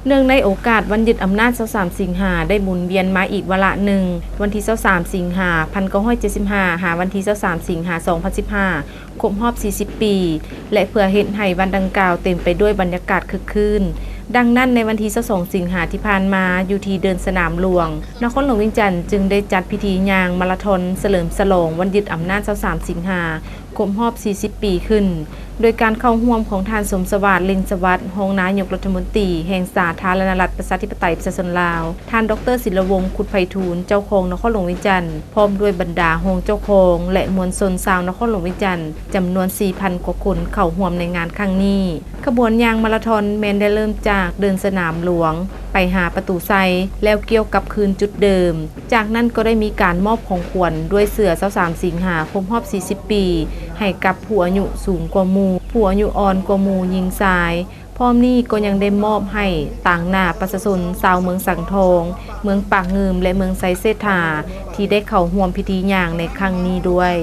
ເນື່ອງໃນໂອກາດວັນຍຶດອຳນາດຊາວສາມສິງຫາ ໄດ້ໝູນວຽນມາອີກວາລະໜຶ່ງ, ວັນທີຊາວສາມສິງຫາ ພັນເກົ້າຮ້ອຍເຈັດສິບຫ້າ ຫາວັນທີຊາວສາມສິງຫາ ສອງພັນສິບຫ້າ ຄົບຮອບສີ່ສິບປີ ແລະ ເພື່ອເຮັດໃຫ້ວັນດັ່ງກ່າວເຕັມໄປດ້ວຍບັນຍາກາດຄຶກຄື້ນ. ດັ່ງນັ້ນ ໃນວັນທີຊາວສອງສິງຫາທີ່ຜ່ານມາ ຢູ່ທີ່ເດີ່ນສະໜາມຫຼວງ ນະຄອນຫຼວງວຽງຈັນ ຈຶ່ງໄດ້ຈັດພິທີຍ່າງມາລາທອນສະເຫຼີມສະຫຼອງວັນຍຶດອຳນາດຊາວສາມສິງຫາ ຄົບຮອບສີ່ສິບປີຂຶ້ນ ໂດຍການເຂົ້າຮ່ວມຂອງທ່ານ ສົມສະຫວາດ ເລັ່ງສະຫວັດ ຮອງນາຍົກລັດຖະມົນຕີແຫ່ງສາທາລະນະລັດ ປະຊາທິປະໄຕ ປະຊາຊົນລາວ, ທ່ານ ດອກເຕີ ສິນລະວົງ ຄຸດໄພທູນ ເຈົ້າຄອງນະຄອນຫຼວງວຽງຈັນ ພ້ອມດ້ວຍບັນດາຮອງເຈົ້າຄອງ ແລະ ມວນຊົນຊາວນະຄອນຫຼວງວຽງຈັນ ຈຳນວນສີ່ພັນກວ່າຄົນເຂົ້າຮ່ວມໃນງານຄັ້ງນີ້. ຂະບວນຍ່າງມາລາທອນແມ່ນໄດ້ເລີ່ມຈາກເດີ່ນສະໜາມຫຼວງ ໄປຫາປະຕູໄຊ ແລ້ວກ່ຽວກັບຄືນຈຸດເດີມ. ຈາກນັ້ນກໍໄດ້ມີການມອບຂອງຂວັນດ້ວຍເສື້ອຊາວສາມສິງຫາຄົບຮອບສີ່ສິບປີ ໃຫ້ກັບຜູ້ອາຍຸສູງກວ່າໝູ່, ຜູ້ອາຍຸອ່ອນກວ່າໝູ່ຍິງຊາຍ. ພ້ອມນີ້ກໍຍັງໄດ້ມອບໃຫ້ຕາງໜ້າປະຊາຊົນຊາວເມືອງສັງທອງ, ເມືອງປາກງື່ມ ແລະ ເມືອງໄຊເສດຖາ ທີ່ໄດ້ເຂົ້າຮ່ວມພິທີຍ່າງໃນຄັ້ງນີ້ດ້ວຍ.